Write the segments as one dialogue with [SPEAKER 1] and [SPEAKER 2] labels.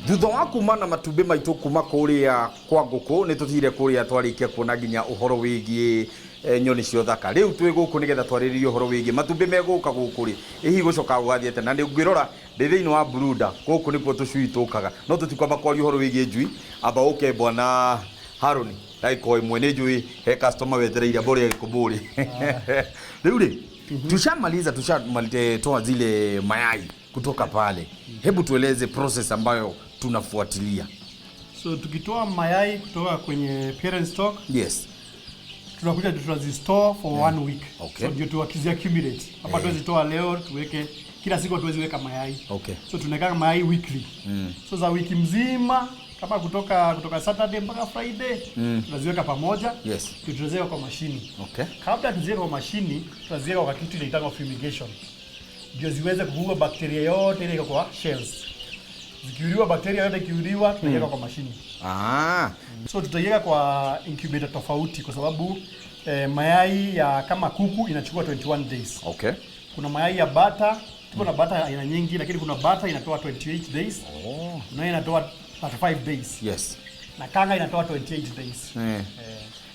[SPEAKER 1] Thutha wa kuma na matumbĩ maitũ kuma kũrĩa kwa ngũkũ, nĩ tũthire kũrĩa twarĩkia kuona nginya ũhoro wĩgiĩ nyoni cia ũthaka. Rĩu twĩ gũkũ nĩgetha twarĩrĩrie ũhoro wĩgiĩ matumbĩ megũka gũkũ rĩ, ĩ hihi gũcoka gũgathiĩ atĩa? Na nĩ ngwĩrora ndĩ thĩinĩ wa brooder, gũkũ nĩkuo tũcui tũkaga. No tũtikwamba kwaria ũhoro wĩgiĩ njui, amba ũke bwana Harũni ndagĩka o ĩmwe, nĩ njũĩ he customer wetereire, amba ũrĩe gĩkũmũrĩ. Rĩu rĩ, tushamaliza, tushamaliza zile mayai kutoka pale, hebu tueleze process ambayo tunafuatilia.
[SPEAKER 2] So tukitoa mayai kutoka kwenye parent stock, tunakuja tunazistore for one week. So ndio tuwakizi accumulate. Hapa tuwezi toa leo tuweke kila siku, hatuwezi weka mayai. So tunaweka mayai weekly. So za wiki mzima, kama kutoka Saturday mpaka Friday, tunaziweka pamoja. Ndio tunaziweka kwa mashini. Kabla tuziweke kwa mashini, tunaziweka kwa kitu inaitwa fumigation. Ndio ziweze kuua bakteria yote ile iko kwa shells. Zikiuliwa, bakteria yote ikiuliwa, tunaiweka kwa mashini. So tutaiweka kwa incubator tofauti kwa sababu mayai ya kama kuku inachukua 21 days. Kuna mayai ya bata, tuko na bata aina nyingi, lakini kuna bata inatoa 28 days. Kuna inatoa 35 days. Na kanga inatoa 28 days.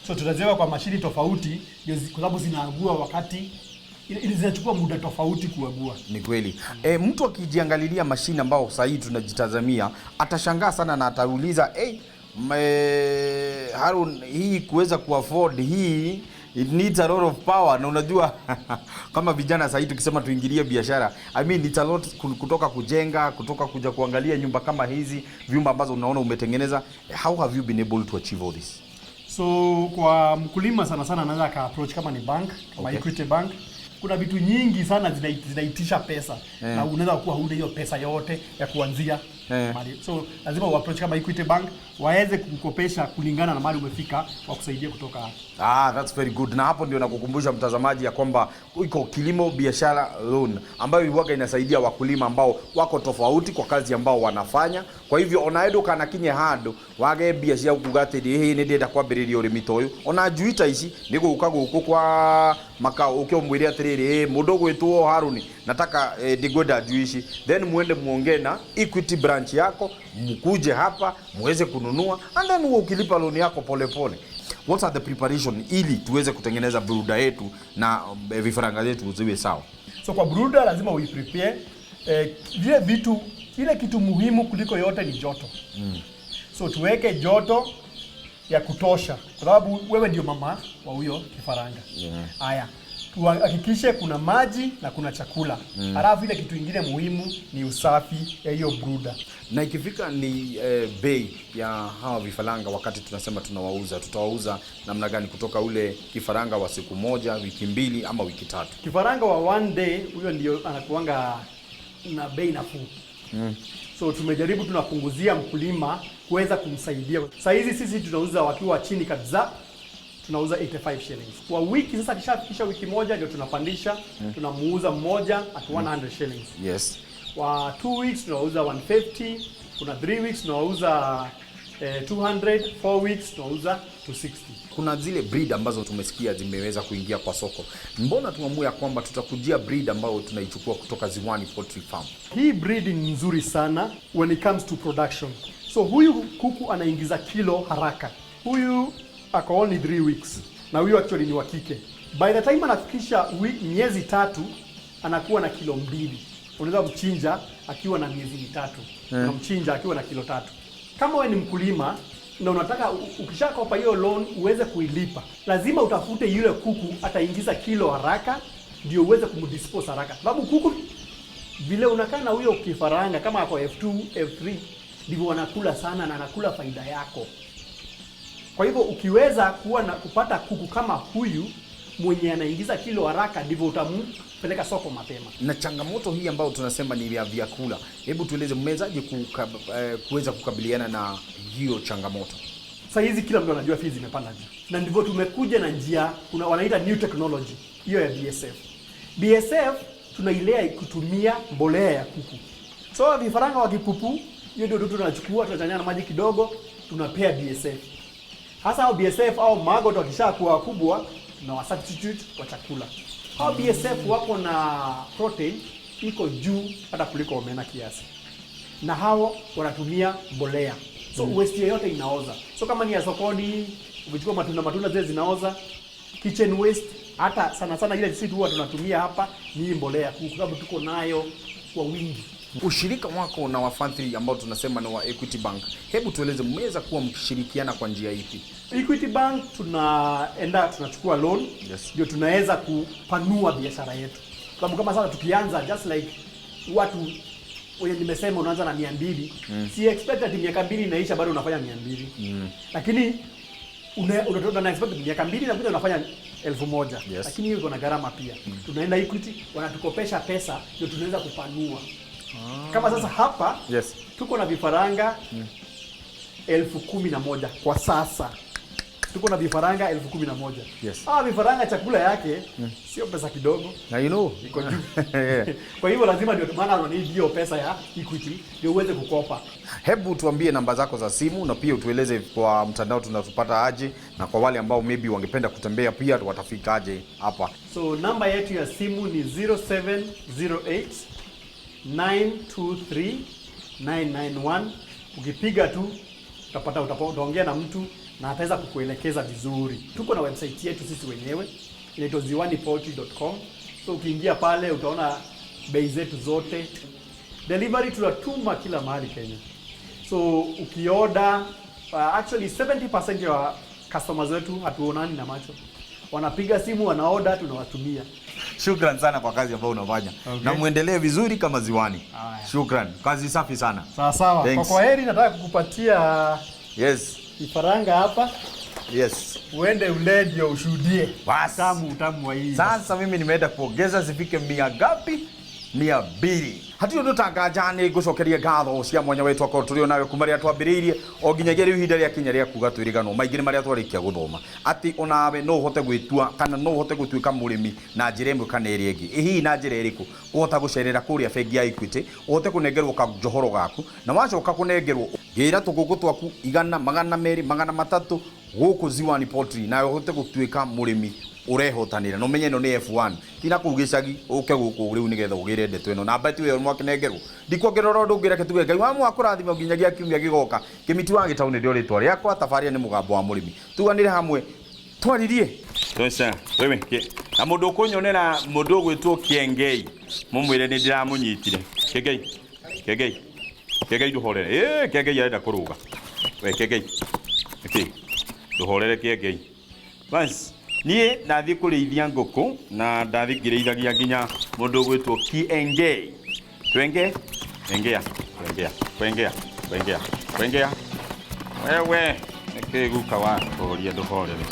[SPEAKER 2] So tutaziweka kwa mashini tofauti ndio kwa sababu zinaagua wakati ili zinachukua muda tofauti kuagua.
[SPEAKER 1] Ni kweli. Mtu akijiangalilia mashine ambao sasa hii tunajitazamia atashangaa sana na atauliza, hey, Harun, hii kuweza kuafford hii, it needs a lot of power. Na unajua kama vijana sasa hivi tukisema tuingilie biashara, I mean, it's a lot, kutoka kujenga, kutoka kuja kuangalia nyumba kama hizi, vyumba ambazo unaona umetengeneza. How have you been able to achieve all this?
[SPEAKER 2] So kwa mkulima sana sana anaweza aka approach kama ni bank, kama Equity Bank. Kuna vitu nyingi sana zinaitisha pesa na unaweza kuwa huna hiyo pesa yote ya kuanzia mali. So lazima uapproach kama Equity Bank waweze kukukopesha kulingana na mali umefika, wakusaidie kutoka hapo.
[SPEAKER 1] Ah, that's very good. Na hapo ndio nakukumbusha mtazamaji ya kwamba iko kilimo biashara loan ambayo huwaga inasaidia wakulima ambao wako tofauti kwa kazi ambao wanafanya. Kwa hivyo ona endo kana kinye handu wage mbia cia kuga atĩ hĩ nĩ ndĩrenda kwambĩrĩria ũrĩmi ta ũyũ, ona njui ta ici nĩ gũka gũkũ kwa makao ũke ũmwĩre atĩrĩrĩ, mũndũ ũgwĩtwo Haruni, nataka ndigwenda njui ici, then muende muongee na Equity branch yako, mkuje hapa muweze kununua and then wewe ukilipa loan yako polepole pole. What are the preparation ili tuweze kutengeneza brooder yetu na vifaranga zetu ziwe sawa?
[SPEAKER 2] So kwa brooder lazima uiprepare vile vitu, ile kitu muhimu kuliko yote ni joto. So tuweke joto ya kutosha kwa sababu wewe ndio mama wa huyo kifaranga. Haya, tuhakikishe kuna maji na kuna chakula. Halafu ile kitu ingine muhimu ni usafi ya hiyo brooder.
[SPEAKER 1] Na ikifika ni bei ya hawa vifaranga, wakati tunasema tunawauza, tutawauza namna gani kutoka ule kifaranga wa siku moja, wiki 2 ama wiki 3?
[SPEAKER 2] Kifaranga wa one day, huyo ndio anakuanga na bei nafuu. So tumejaribu tunapunguzia mkulima kuweza kumsaidia. Saa hizi sisi tunauza wakiwa chini kabisa, tunauza 85 shillings. Kwa wiki sasa, kishafikisha wiki moja ndio tunapandisha, tunamuuza mmoja at 100 shillings. Kwa 2 weeks tunauza 150, kuna 3 weeks tunauza 200, 4 weeks tunauza 260.
[SPEAKER 1] Kuna zile breed ambazo tumesikia zimeweza kuingia kwa soko. Mbona tuamue ya kwamba tutakujia breed ambayo tunaichukua kutoka Ziwani Poultry Farm?
[SPEAKER 2] Hii breed ni nzuri sana when it comes to production. So huyu kuku anaingiza kilo haraka. Huyu ako only 3 weeks na huyu actually ni wa kike. By the time anafikisha miezi 3, anakuwa na kilo 2. Unaweza mchinja akiwa na miezi 3. Unamchinja akiwa na kilo 3. Kama wewe ni mkulima na unataka ukishakopa hiyo loan uweze kuilipa, lazima utafute yule kuku ataingiza kilo haraka ndio uweze kumdispose haraka, sababu kuku vile unakaa na huyo kifaranga kama ako F2, F3, ndivyo wanakula sana na anakula faida yako. Kwa hivyo ukiweza kuwa na kupata kuku kama huyu mwenye anaingiza kilo haraka, ndivyo utampeleka soko mapema.
[SPEAKER 1] Na changamoto hii ambayo tunasema ni ya vyakula, hebu tueleze mmewezaje kuweza kukabiliana na hiyo changamoto?
[SPEAKER 2] Sasa hizi kila mtu anajua feeds zimepanda juu, na ndivyo tumekuja na njia kuna wanaita new technology hiyo ya BSF. BSF tunailea kutumia mbolea ya kuku. So vifaranga wakipupu, hiyo ndio tu tunachukua, tunachanganya na maji kidogo, tunapea BSF. Hasa hao BSF au maggot wakishakuwa wakubwa, tunawa substitute kwa chakula. Hao BSF wako na protein iko juu hata kuliko omena kiasi. Na hao wanatumia mbolea. So waste yoyote inaoza. So kama ni ya sokoni, ukichukua matunda matunda zile zinaoza, kitchen waste hata sana sana ile sisi huwa tunatumia hapa ni hii mbolea kwa sababu tuko nayo kwa wingi.
[SPEAKER 1] Ushirika wako na wafadhili ambao tunasema ni wa Equity Bank, hebu tueleze mmeweza kuwa mkishirikiana kwa njia ipi?
[SPEAKER 2] Equity Bank tunaenda tunachukua loan, ndio tunaweza kupanua biashara yetu. Sababu kama sasa tukianza just like watu wenye nimesema unaanza na 200, si expect ati miaka 2 inaisha bado unafanya 200. Lakini una expect miaka 2 inakuja unafanya 1000. Lakini hiyo iko na gharama pia. Tunaenda Equity wanatukopesha pesa ndio tunaweza kupanua. Kama sasa hapa tuko na vifaranga 11,000 kwa sasa. Tuko na vifaranga 11,000. Vifaranga chakula yake sio pesa kidogo.
[SPEAKER 1] Na you know
[SPEAKER 2] iko juu. Kwa hivyo lazima ndio maana unahitaji hiyo pesa ya Equity ndio uweze kukopa.
[SPEAKER 1] Hebu tuambie namba zako za simu na pia utueleze kwa mtandao tunatupata aje, na kwa wale ambao maybe wangependa kutembea pia watafika aje hapa.
[SPEAKER 2] So namba yetu ya simu ni 0708 923 991. Ukipiga tu utapata, utaongea na mtu na ataweza kukuelekeza vizuri. Tuko na website yetu sisi wenyewe inaitwa ziwanipoultry.com. So ukiingia pale utaona bei zetu zote. Delivery tunatuma kila mahali Kenya. So ukioda, actually 70% ya customers wetu hatuonani na macho. Wanapiga simu, wanaoda, tunawatumia.
[SPEAKER 1] Shukran sana kwa kazi ambayo unafanya. Na muendelee vizuri kama Ziwani. Shukran. Kazi safi sana.
[SPEAKER 2] Sawa sawa. Kwa kwaheri nataka kukupatia kifaranga hapa. Uende ule ndio ushuhudie. Utamu wa hii.
[SPEAKER 1] Sasa mimi nimeenda kuongeza zifike 100 ngapi? 200. Hatirĩ ũndũ tanganja nĩ ngũcokeria ngatho cia mwanya we twakorwo tũrĩ onawe kuma rĩrĩa twambĩrĩirie o nginyagia rĩu ihinda rĩakinya rĩa kuga twĩrĩganwo maingĩ nĩ marĩa twarĩkia gũthoma atĩ onawe no ũhote gwĩtua kana no ũhote gũtuĩka mũrĩmi na njĩra ĩmwe kana ĩrĩa ĩngĩ. Ĩ hihi na njĩra ĩrĩkũ? Ũhota gũcerera kũrĩa bengi ya Equity, ũhote kũnengerwo kanjohoro gaku, na wacoka kũnengerwo ngĩra tũgũkũ twaku 100, 200, 300 gũkũ Ziwani Poultry, nawe ũhote gũtuĩka mũrĩmi urehotanira no menye no ni F1 tina kuu gicagi uke guku riu nigetha ugire ndeto ino namba tu yo mwakinengerwo ndikuongerera undu ungi reke tuge Ngai wa mwakurathima nginyagia kiumia gigoka Kimiti wa Gitau ndio ritwa riakwa tabaria ni mugambo wa murimi tuganire hamwe twaririe
[SPEAKER 3] Tosha wewe na mundu ukunyonera mundu ugwitwo Kiengei mumwire ni ndiramunyitire Kiengei Kiengei Kiengei nduhorere Kiengei arenda kuruga we Kiengei okay nduhorere Kiengei bas niĩ ndathiĩ kũrĩithia ngũkũ na ndathiĩ ngĩrĩithagia nginya mũndũ ũgwĩtwo Kiengei. Twenge, engea, twengea, twengea, twengea, twengea. Wewe nĩkĩ guka wa kũria ndũhorere.